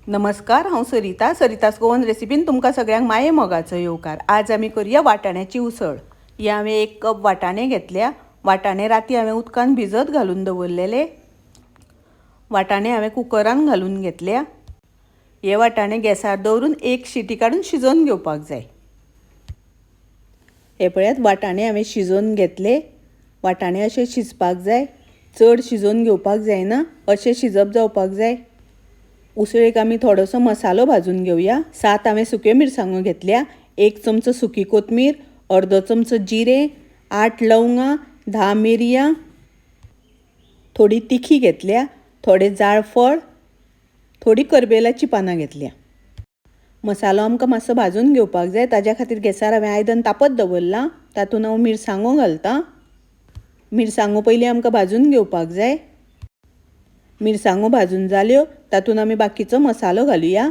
नमस्कार, हांव सरिता. सरितास गोवन रेसिपीन तुमकां सगळ्यांक माये मोगाचो येवकार. आज आमी करूया वाटाण्याची उसळ. ही हांवें 1 कप वाटाणे घेतल्या. वाटाणे राती हांवें उदकान भिजत घालून दवरलेले. वाटाणे हांवें कुकरान घालून घेतल्या. हे वाटाणे गॅसार दवरून 1 शिटी काडून शिजोवन घेवपाक जाय. हे पळयात, वाटाणे हांवें शिजोवन घेतले. वाटाणे अशे शिजपाक जाय, चड शिजोवन घेवपाक जायना, अशें शिजप जावपाक जाय. उसळेक आमी थोडोसो मसालो भाजून घेवया. 7 हांवें सुक्यो मिरसांगो घेतल्या, 1 चमचो सुकी कोथमीर, अर्दो चमचो जिरें, 8 लवंगां, 10 मिरयां, थोडी तिखी घेतल्या, थोडे जाळफळ, थोडी करबेलाची पानां घेतल्या. मसालो आमकां मातसो भाजून घेवपाक जाय. ताज्या खातीर गॅसार हांवें आयदन तापत दवरलां. तातूंत हांव मिरसांगो घालतां. मिरसांगो पयलीं आमकां भाजून घेवपाक जाय. मिरसांगो भाजून जाल्यो, तातूंत आमी बाकीचो मसालो घालुया.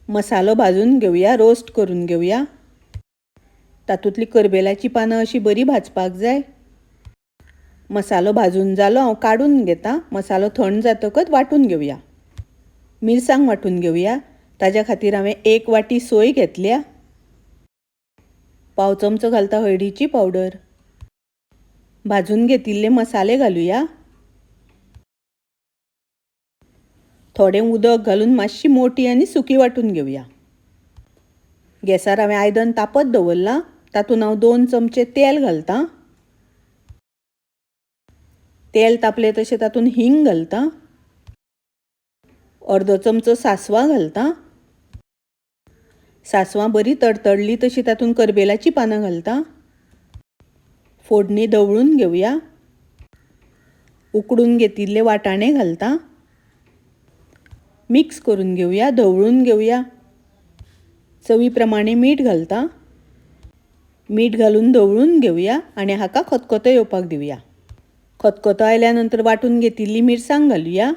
मसालो भाजून घेवया, रोस्ट करून घेवया. तातूंतली करबेलाची पानां अशी बरी भाजपाक जाय. मसालो भाजून जालो, हांव काडून घेता. मसालो थंड जातकच वांटून घेवया. मिरसांग वांटून घेवया. ताज्या खातीर हांवें 1 वाटी सोय घेतल्या. 1/4 चमचो घालता हळदीची पावडर. भाजून घेतिल्ले मसाले घालुया. थोडें उदक घालून मातशी मोटी आनी सुकी वांटून घेवया. गॅसार हांवें आयदन तापत दवरलां. तातूंत हांव 2 चमचे तेल घालतां. तेल तापलें तशें तातूंत हिंग घालतां. अर्दो चमचो सासवां घालतां. सासवां बरी तडतडली तशी तातूंत करबेलाची पानां घालतां. फोडणी धवळून घेवया. उकडून घेतिल्ले वाटाणे घालतां. मिक्स करून घेवया, धवळून घेवया. चवी प्रमाणे मीठ घालतां. मीठ घालून धवळून घेवया आनी हाका खतखतो येवपाक दिवया. खतखतो आयल्या नंतर वांटून घेतिल्ली मिरसांग घालुया.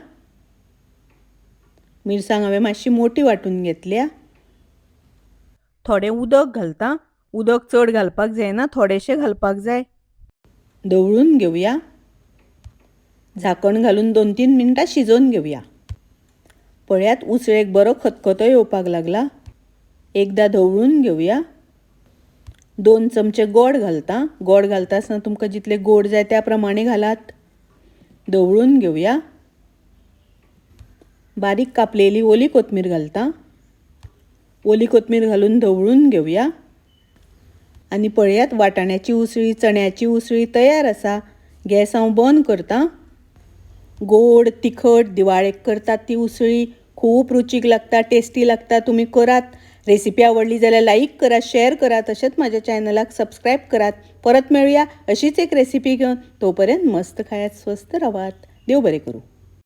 मिरसांग हांवें मातशी मोटी वांटून घेतल्या. थोडें उदक घालतां. उदक चड घालपाक जायना, थोडेशें घालपाक जाय. धवळून घेवया. झाकण घालून 2-3 मिनटां शिजोवन घेवया. पळयात, उसळेक बरो खतखतो येवपाक लागला. एकदां धवळून घेवया. 2 चमचे गोड घालतां. गोड घालता आसतना तुमकां जितले गोड जाय त्या प्रमाणे घालात. धवळून घेवया. बारीक कापलेली ओली कोथमीर घालतां. ओली कोथमीर घालून धवळून घेवया. आनी पळयात, वाटाण्याची उसळी, चण्याची उसळी तयार आसा. गॅस हांव बंद करतां. गोड तिखट दिवाळेक करतात ती उसळी खूब रुचीक लागता, टेस्टी लागता. तुमी करात. रेसिपी आवडली जाल्यार लायक करात, शेअर करात, तशेंच म्हाज्या चॅनलाक सबस्क्रायब करात. परत मेळुया अशीच एक रेसिपी घेवन. तो पर्यंत मस्त खायात, स्वस्थ रावात. देव बरें करूं.